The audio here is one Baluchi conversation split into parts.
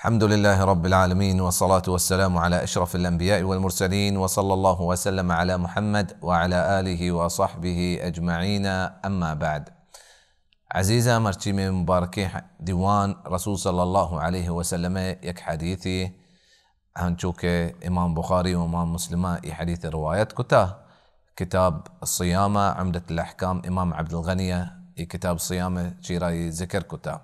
الحمد لله رب العالمين، والصلاة والسلام على أشرف الأنبياء والمرسلين، وصلى الله وسلم على محمد وعلى آله وصحبه أجمعين، أما بعد. عزیزاں، مرچی مئے مبارکیں دیوان رسول صلی اللہ علیہ وسلم ءِ یک حدیثے، ہنچو کہ امام بخاری و امام مسلم ءَ اے حدیث روایت کتا، کتاب صیام، عمدۃ الاحکام، امام عبدالغنی ءَ اے کتاب صیام چیرا اے ذکر کتا۔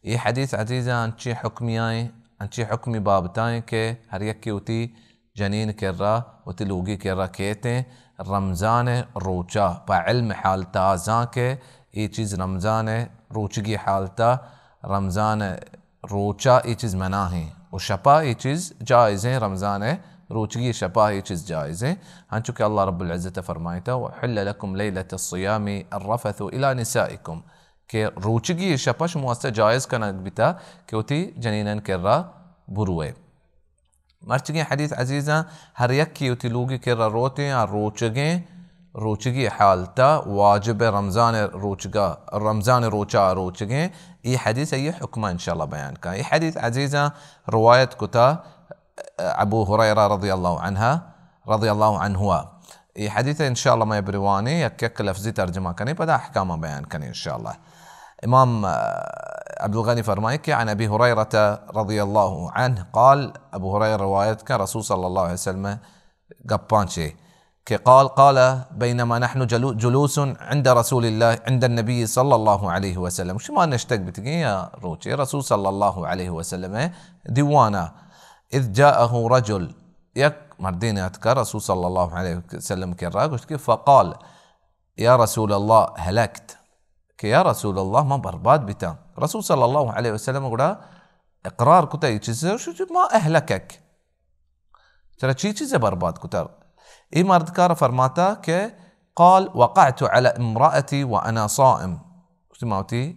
اے حدیث عزیزاں انچیں حکمی آئیں، انچیں حکمی بابتائیں کہ ہر یکے وتی جنین کرا، وتی لوگی کرا کیتیں رمضان روچا پہ علم حالتا، زاں کہ اے چیز رمضان روچگی حالتا، رمضان روچا اے چیز مناہیں و شپا اے چیز جائزیں، رمضان روچگی شپا اے چیز جائزیں۔ ہنچو کہ اللہ رب العزت فرمائتا، وحل لکم لیلۃ الصیام الرفث الی نسائکم، کہ روچگی شپا شما واسطہ جائز کنگ بیتا کہ وتی جنینان کرا بروئے۔ مرچگیں حدیث عزیزاں، ہر یکے وتی لوگی کرا روتیں آ روچگیں، روچگی حالتا واجب رمضان روچگا، رمضان روچا روچگیں۔ اے حدیث اے حکمہ انشاءاللہ بیان کن۔ اے حدیث عزیزاں روایت کتا ابو ہریرہ رضی اللہ عنہ، رضی اللہ عنہ۔ اے حدیث انشاءاللہ مئے بروانیں یک یک لفظی ترجمہ کنیں، پدا احکامہ بیان کنیں انشاءاللہ۔ امام، آ، عبدالغنی فرمائے کہ عن ابی ہریرہ رضی اللہ عنہ قال، ابو ہریرہ روایت کن رسول صلی اللہ علیہ وسلم گپاں چے کہ قال، قال بینما نحن جلو-، جلوس عند رسول اللہ، عند النبی صلی اللہ علیہ وسلم، شما نشتگ بتگیں یا روچے رسول صلی اللہ علیہ وسلم دیوانا، اذ جاءه رجل، یک مردین اتکا رسول صلی اللہ علیہ وسلم کرا، گوشت کہ فقال، یا رسول اللہ، ہلکت، کہ یا رسول اللہ، من برباد بیتاں۔ رسول صلی اللہ علیہ وسلم گڑا اقرار کتا اے چیز، ما اہلکک، ترا چی چیز برباد کتا؟ اے مردکار فرماتا کہ قال وقعت على امرأتي وانا صائم، گوشتی ما وتی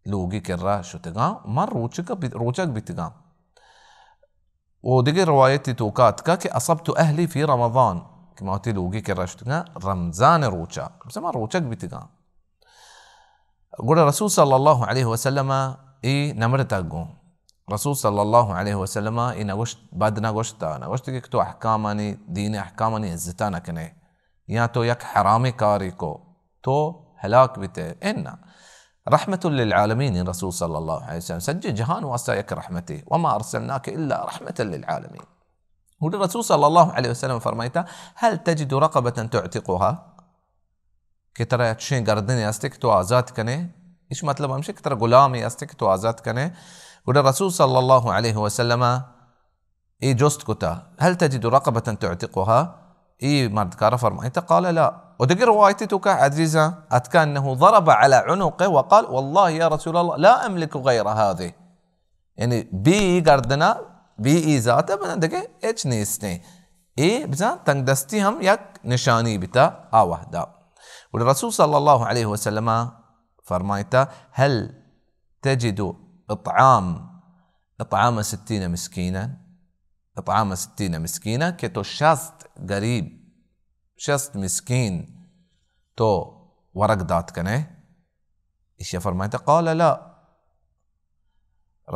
لوگی کرا شتگاں، من روچگ بی-، روچگ بیتگاں۔ و دگہ روایتی توکا اتکا کہ اصبت اہلی فی رمضان، کہ ما وتی لوگی کرا شتگاں رمضان روچا، بس ما روچگ بیتگاں۔ گڑا رسول صلی اللہ علیہ وسلم اے نمرتگ گوں۔ رسول صلی اللہ علیہ وسلم اے نگوشت، بد نگوشتا، نگوشت کہ تو احکامانی، دین احکامانی عزتا نکنے، یا تو یک حرامیں کارے کو، تو ہلاک بیتے۔ انا رحمت للعالمین، رسول صلی اللہ علیہ وسلم سجے جہان واسطہ یک رحمتے، وما ارسلناک الا رحمت للعالمین۔ گڑا رسول صلی اللہ علیہ وسلم فرمائتا، هل تجد رقبة تعتقها؟ کہ ترا چشیں گردنے ہستے کہ تو آزات کنے؟ اش مطلب ہمشہ کہ ترا غلامے ہستے کہ تو آزات کنے؟ گڑا رسول صلی اللہ علیہ وسلم اے جست کتا، هل تجد رقبة تعتقها؟ اے مردکارا فرمائتا، قال لا۔ و دگہ روایتی توکا عزیزاں اتکا، انه ضرب على عنقه وقال، والله يا رسول الله لا املك غير هذه۔ یعنی بی ای گردنا، بی ای ذات بنا دگہ ہچ نیستیں۔ اے بزاں تنگ دستی ہم یک نشانی بیتا آ وہدا۔ گڑا رسول صلی اللہ علیہ وسلم فرمائتا، هل تجد اطعام، اطعام ستین مسکینا، اطعام ستین مسکینا، کہ تو شست غریب، شست مسکین تو ورگ دات کنے؟ ایشی فرمائتا، قال لا۔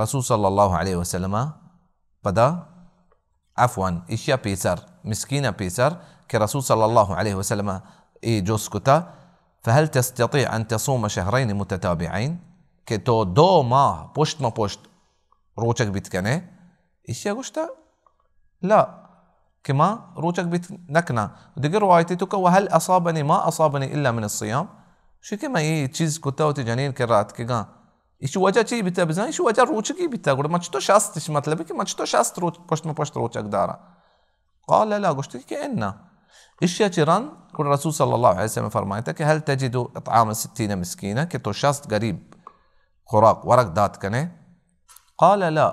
رسول صلی اللہ علیہ وسلم پدا، عفواً، ایشی پیسر، مسکین پیسر کہ رسول صلی اللہ علیہ وسلم اے جست کتا، فهل تستطيع أن تصوم شهرين متتابعين؟ کہ تو دو ماہ پشت ما پشت روچگ بیت کنے؟ ایشی گوشتا، لا، کہ ما روچگ بیت نکناں۔ دگہ روایتی توکا، وهل أصابني ما أصابني إلا من الصيام؟ شی کہ من اے چیز کتا وتی جنین کرا اتکگاں۔ ایشی وجہ چی بیتا بزاں؟ ایشی وجہ روچگی بیتا۔ گڑا من چتو شست، ایشی مطلب کہ من چتو شست روچ پشت ما پشت روچگ داراں؟ قال لا، گوشتی کہ انا۔ ایشی چی رند گڑا رسول صلی اللہ علیہ وسلم فرمائتا کہ هل تجد إطعام ستين مسكينا، کہ تو شست غریب خوراک ورگ دات کنے؟ قال لا۔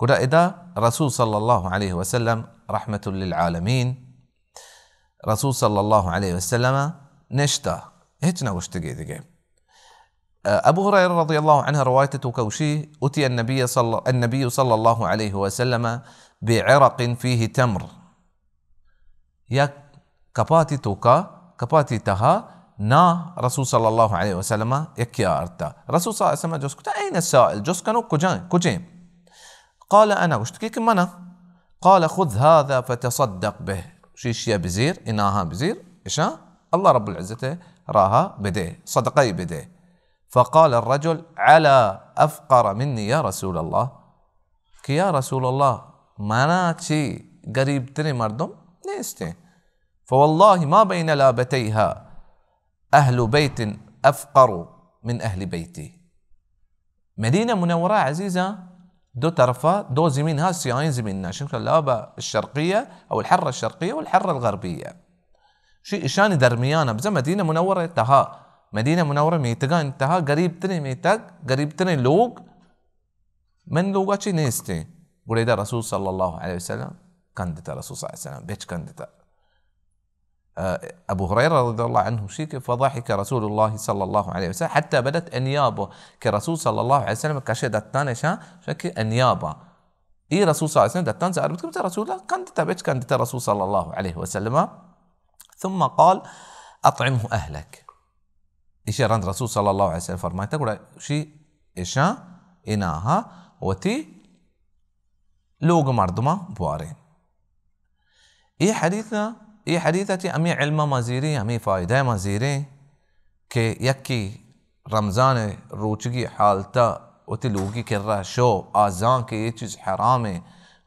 گڑا ادا رسول صلی اللہ علیہ وسلم رحمت للعالمین، رسول صلی اللہ علیہ وسلم نشتا، ہچ نہ گوشتگی دگہ۔ ابو ہریرہ رضی اللہ عنہ روایت توکا گوشی، أتي النبي صلى، النبي صلى الله عليه وسلم بعرق فيه تمر۔ یک کپاتی توکا، کپاتی تہا نا رسول صلی اللہ علیہ وسلم یکی آرتا۔ رسول صلی اللہ علیہ وسلم جست کتا، أين السائل؟ جست کنو کجائیں، کجیں؟ قال انا، گوشت کہ، کہ منا۔ قال خذ هذا فتصدق به، شیشیا بزیر، اناہا بزیر، اشاں اللہ رب العزت راہا بدے، صدقہ بدے۔ فقال الرجل على افقر مني يا رسول الله، کہ یا رسول اللہ، منا چی غریب ترین مردم نیستیں۔ فوالله ما بين لابتيها اهل بيت افقر من اهل بيتي۔ مدینہ منورہ عزیزاں، دو طرفا دو زمین ہا، سیاہیں زمین نہ، شنکہ لابا الشرقیہ او الحرہ الشرقیہ او الحرہ الغربیہ۔ شی اشانی درمیان بزاں مدینہ منورہ تہا، مدینہ منورہ میتگان تہا غریب ترین میتگ، غریب ترین لوگ من لوگا چی نیستیں۔ گڑے دا رسول صلی اللہ علیہ وسلم کندتا، رسول صلی اللہ علیہ وسلم بچ کندتا۔ ابو ہریرہ رضی اللہ عنہ شی کہ فضحك رسول الله صلى الله عليه وسلم حتى بدت انيابه، کہ رسول صلی اللہ علیہ وسلم کشے دتان اشاں، شکی انیابا۔ ای رسول صلی اللہ علیہ وسلم دتان زار بوت کہ رسول اللہ کندتا، بچ کندتا رسول صلی اللہ علیہ وسلم۔ ثم قال اطعمه اهلك۔ ایشی رند رسول صلی اللہ علیہ وسلم فرمائتا، گڑا شی اشاں اناہا وتی لوگ مردماں بواریں۔ اے حدیث، اے حدیث ء چہ ہمے علم ء ما زیریں، ہمے فائدہ ء ما زیریں کہ یکے رمضان ء روچگی حالت ء وتی لوگی کرا شو، آ زان کہ اے چیز حرام ء،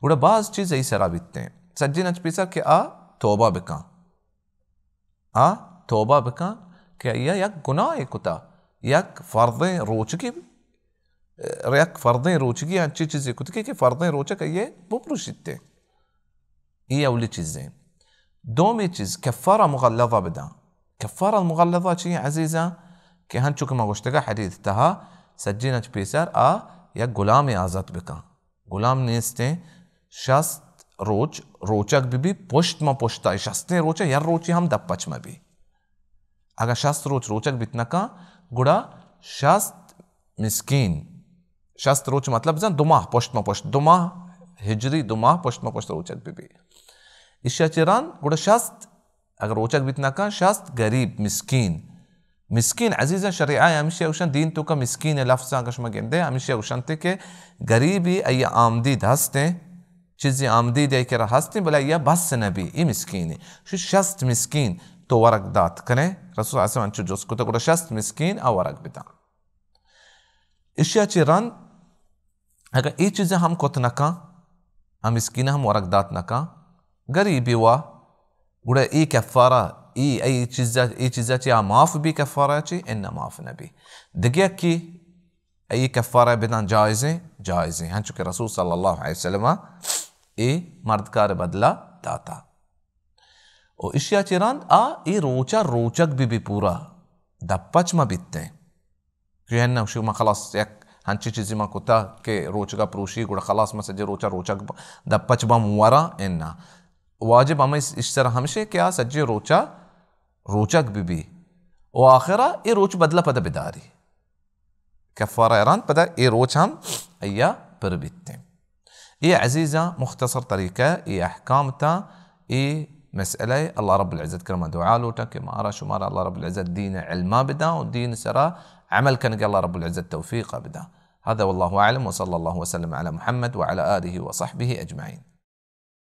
گڑا باز چیز ای سرا بیتیں۔ سجین اچ پیسر کہ آ توبہ بکن۔ آ توبہ بکن کہ آئی ء یک گناہے کتا، یک فرضیں روچگے، یک فرضیں روچگے انچیں چیزے کتگے کہ فرضیں روچگ آئی ء بپروشیت۔ اے اولی چیزیں۔ دومی چیز، کفارہ مغلظہ بداں۔ کفارہ مغلظہ چی عزیزاں؟ کہ ہنچو کہ ما گوشتگا حدیث تہا، سجین اچ پیسر آ یک غلامے آزات بکن۔ غلام نیستیں، شست روچ روچگ بہ بی، پشت ما پشتا، شستیں روچ ء ہر روچی ہم دپ پچ مہ بی۔ اگاں شست روچ روچگ بیت نہ کن، گڑا شست مسکین، شست روچ مطلب بزن دو ماہ پشت ما پشت، دو ماہ ہجری، دو ماہ پشت ما پشت روچگ بہ بی۔ ایشی ء چہ رند گڑا شست اگر روچگ بیت نہ کن، شست گریب، مسکین۔ مسکین عزیزاں شریعہ ء ہمیشی ء گوشن، دین توکا مسکین ء لفظاں کہ شما گندے، ہمیشی ء گوشنتے کہ گریبی ای آمدید ہستیں، چیزی آمدید ای کرا ہستیں، بلے ای بس نہ بی، ای مسکین۔ شو شست مسکین تو ورگ دات کنے، رسول صلی اللہ علیہ وسلم انچو جست کتا، گڑا شست مسکین آ ورگ بداں۔ اشیا چی رند اگاں اے چیزاں ہم کت نہ کن، آ مسکیناں ہم ورگ دات نہ کن، گریبی وا، گڑا اے کفارہ، اے، اے چیزا، اے چیزا چی آ معاف بی کفارہ چی؟ اناں معاف نہ بی۔ دگہ یکی اے کفارہ بداں جائزیں؟ جائزیں۔ ہنچو کہ رسول صلی اللہ علیہ وسلم اے مردکار بدلہ داتا۔ و اشیا چی رند آ اے روچا روچگ بی بی پورا دپچ مہ بیتیں۔ کہ اناں شما خلاص یک ہنچی چیزی ما کتا کہ روچگا پروشی، گڑا خلاص ما سجے روچا روچگ ب-، دپچ بم ورا اناں۔ واجب ہمیں اس، اس سر ہمشے کہ آ سجے روچا روچگ بی بی۔ و آخرا اے روچ بدلہ پدا بداری۔ کفارہ رند پدا اے روچ ہم ایا پر بیتیں۔ اے عزیزاں مختصر طریقہ، اے احکام تا، اے مسئلہ۔ اللہ رب العزت کرا ما دعا لوٹاں کہ مارا شمارا اللہ رب العزت دین علما بداں و دین سرا عمل کنگے اللہ رب العزت توفیق بداں۔ هذا والله أعلم وصلى الله وسلم على محمد وعلى آله وصحبه أجمعين۔